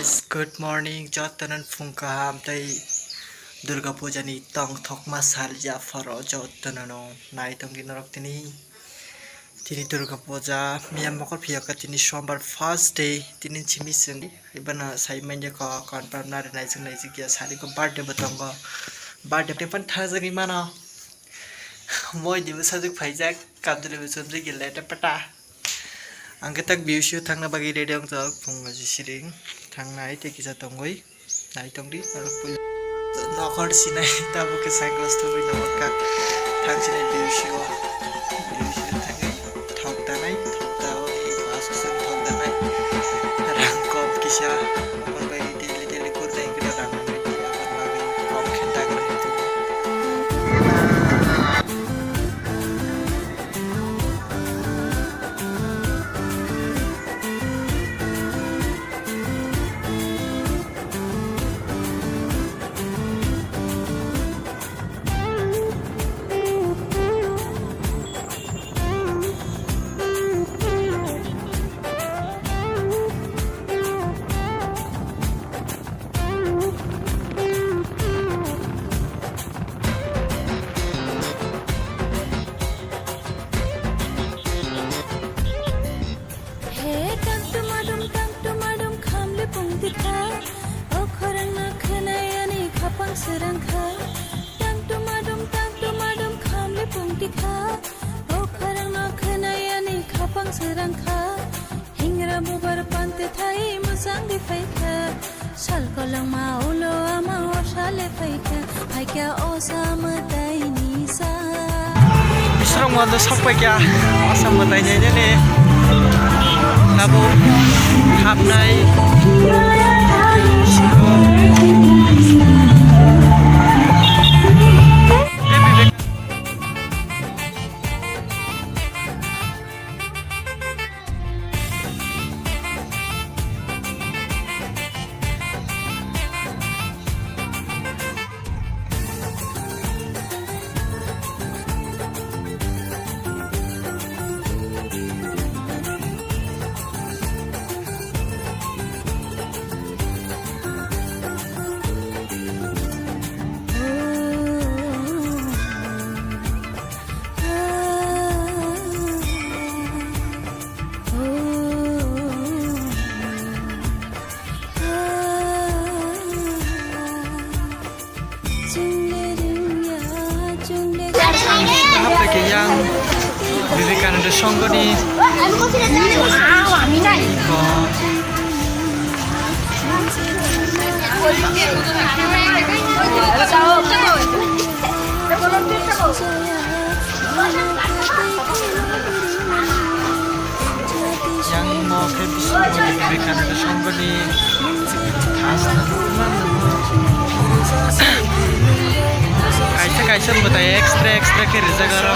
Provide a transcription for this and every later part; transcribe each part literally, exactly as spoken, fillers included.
Good morning, jotono phung kaham tei Durga Puja ni tongthokma sal yapharo jotono no nai tongdi norok tini. Tini Durga Puja miya mokol phiyaka tini sombar first day tini chimi sindi ibana sai manya ko confirm nari naijak naijak ya sari ko birthday bo tongo birthday pan thajak imano moi dibo sajak phaijak kabdule bo chumjak ya leta pata. Ang khe tak B U C o thangna bagwi ready wng tok, phung aji siring thangnai tei kisa tongwi nai tongdi norok pui. Nokhor sinai tabuk khe cycle stubui nongkha thang sinai B U C o, B U C o thangwi thok danai, thok dawi bus o thok danai rang kom kisa. Daily daily kurnai khe rang nangwi tei aboni bagwi kok khe dagra. He tang tumadum, tang tumadum, khamle pungti kha. O khorang no khwnai ani khapang srang kha. Tang tumadum, tang tumadum, khamle pungti kha. O khorang no khwnai ani khapang srang kha. Hingra bubar pante thai musang di phai kha. Sal kolongma ulo ama o sale phaikha, phaikha o sa mwtaini sa. Bisrok mondo sok paikha o sa mwtaini nini. Tabuk khapnai. Hapai khe yang Vivekananda Songhoni. Yang mo khe Vivekananda Songhoni kaisa kaisa mwtai extra extra khe rijak aro.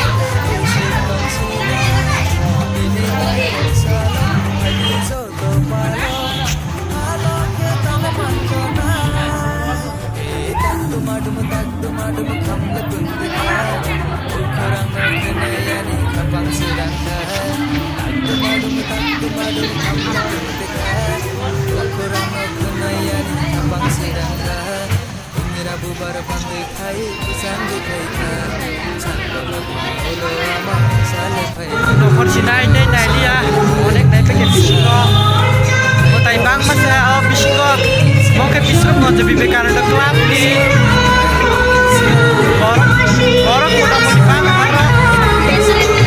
Nokhor si nai tei nai liya, onek nai peke bisingo. Mwtai bangma se o bisingo. Mo khe Bisramganj Vivekananda Club ni borok, borok mota moti bangma. Habis itu,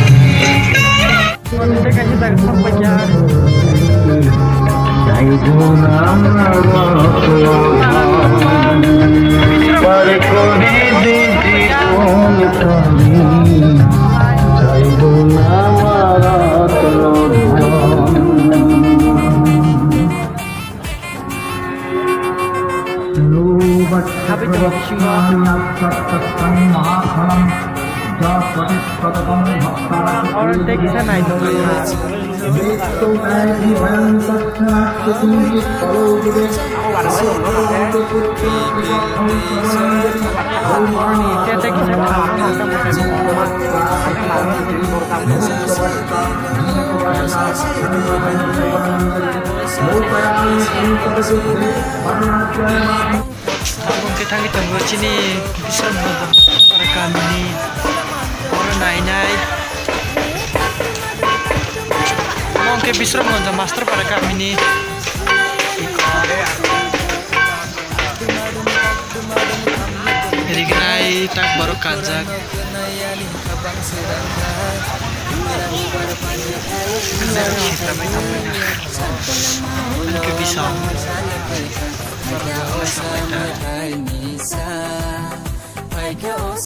Oro tei kisa naitokjak kha. Tei kisa kha. Tabuk khe thangwi tongo chini Bisramganj para kamini oro nainai. Omo khe Bisramganj master para kamini. Rignai tak borok kanjak.